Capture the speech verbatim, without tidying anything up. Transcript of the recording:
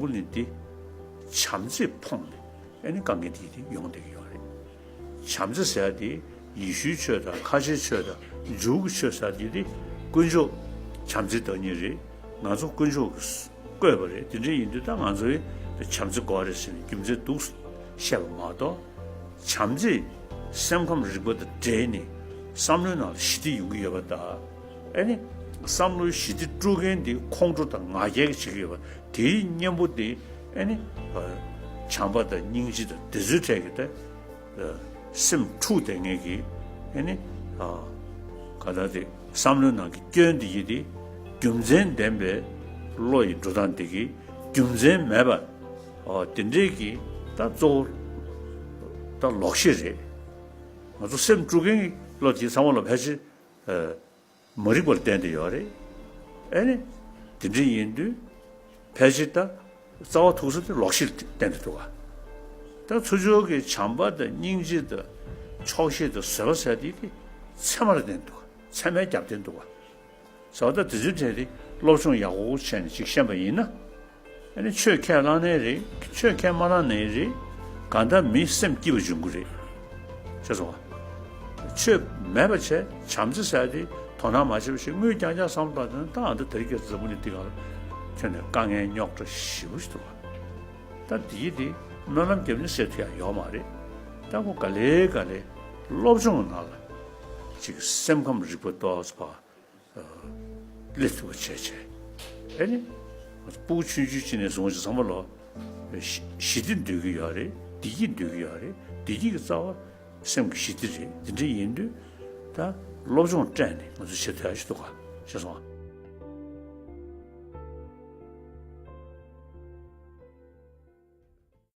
པོ་ནི་འདི་བྱམས་བརྩེས་ཕོངས་ནས་ཨ་ནི་དཀའ་ངལ་འདི་འདི་ཡོང་བསྡད་ཀྱི་ཡོད་རེད། བྱམས་བརྩེ་ཟེར་ཡ་དེ་ཡེ་ཤུའི་ཆོས་དང་ཁ་ཆེའི་ཆོས་དང་ཇུའུ་གི་ཆོས་ཟེར་ཡ་དེ་དེ་དཀོན་མཆོག་བྱམས་བརྩེའི་བདག་ཉིད་རེད། ང་ཚོ་དཀོན་མཆོག་གིས་བཀོད་པ་རེད། དེ་འདྲ་ཡིན་དུས་ད་ང་ཚོས་བྱམས་བརྩེ་དགོས་རེད་ཟེར་ནས་རྒྱུ་མཚན་འདུག་བཤད་པ་མ་གཏོགས། བྱམས་བརྩེས་སེམས་ཁམས་རིག་པ་དང་འབྲེལ་ནས་བསམ་བློའི་ནང་ལ་ཞི་བདེ་ཡོང་གི་ཡོད་པ་དང་། ཨ་ནི་བསམ་བློའི་ཞི་བདེ་དཀྲུག་མཁན་དེ་ཁོང་ཁྲོ་དང་ང་རྒྱལ་གྱིས་བྱེད་ཀྱི་ཡོད་པ་དེའི་གཉེན་པོ་དེ་ཨ་ནི་བྱམས་པ་དང་སྙིང་རྗེ་དང་དེ་ཚོའི་གྲས་ཀྱི་ད་སེམས་འཁྲུག་བསྡད་མཁན་གྱི་ཨ་ནི་ག་ད་དེ་བསམ་བློའི་ནང་གི་སྐྱོན་དེ་ཡི་དེ་རྒྱུ་མཚན་ལྡན་པའི་བློ་ཡི་འགྲོ་སྟངས་དེ་གི་རྒྱུ་མཚན་མེད་པ། ཨོ་དེ་འདྲས་ཀྱི་ད་གཙོ་བོ་ད་ལོག་ཤེས་རེད། ང་ཚོ་སེམས་དཀྲུག་མཁན་གྱི་བློ་དེ་ཚང་མ་ལ་ཕལ་ཆེར་མ་རིག་པར་བརྟེན་ཏེ་ཡོད་རེད། ཨེ་ནི་དེ་འདྲས་ཡིན་དུས་ཕལ་ཆེར་ད་རྩ་བ་ཐུག་ས་དེ་ལོག་ཤེས་ལ་བརྟེན་ཏེ་འདུག་ག་ད་ཚུར་ཕྱོགས་ཀྱི་བྱམས་པ་དང་སྙིང་རྗེ་དང་ཆོག་ཤེས་དང་བཟོད་པ་ཟེར་དེ་དེ་ཚད་མར་བརྟེན་འདུག་ག་ཚད་མའི་རྒྱབ་རྟེན་འདུག་ག་ཟེར་བ་ད་དེ་ཚོའི་གྲས་དེ་སློབ་སྦྱོང་ཡག་པོ་བྱས་ནས་ཅིག་ཤེས་པ་ཡིན་ན། ཨ་ནི་ཆོས་ཁས་བླངས་ནའི་རེད། ཆོས་ཁས་མ་བླངས་ནའི་རེད། གང་ལྟར་མི་སེམས་སྐྱིད་པ་འབྱུང་གི་རེད། ཤེས་སོང་ང་། ཆོས་མེད་པ་བྱས་བྱམས་བརྩེ་ཟེར་ཡ་དེ་དོ་སྣང་མ་བྱས་པ་ཞིག་དངུལ་རྐྱང་རྐྱང་བསམ་བློ་བཏང་ན་ད་ཨ་ད་དེ་རིང་ཁྱེད་འཛམ་བུ་གླིང་འདི་སྒང་ལ་ཁྱོན་ནས་དཀའ་ངལ་རྙོག་དྲ་ཞེ་པོ་ཞིག་འདུག་ག་ད་དེ་ཡི་དེ་སྨོན་ལམ་བརྒྱབ་ནས་སེལ་ཐུབ་ཡ་ཡོད་མ་རེད། ད་ཁོ་ག་ལེ་ག་ལེ་སློབ་སྦྱོང་ནང་ལ་ཅིག་སེམས་ཁམས་རིག་པ་ཏོག་ཙམ་སླེབས་ཐུབ་པ་བྱས་བྱས། ཨེ་ནི། སྤུ་གུ་ཆུང་ཆུང་ཅིག་ནས་བཟུང་ཅིག་ཚང་མ་ལོ། ཞི་བདེ་འདོད་ཀྱི་ཡོད་རེད། བདེ་སྐྱིད་འདོད་ཀྱི་ཡོད་རེད། བདེ་སྐྱིད་ཀྱི་རྩ་བ་སེམས་ཀྱི་ཞི་བདེ་རེད། དེ་འདྲ་ཡིན་དུས་ད་སློབ་སྦྱོང་སྤྲད་ནས་ང་ཚོ་བྱེད་ཐུབ་ཡ་ཞིག་འདུག་ག་ཤེས་སོང་ང་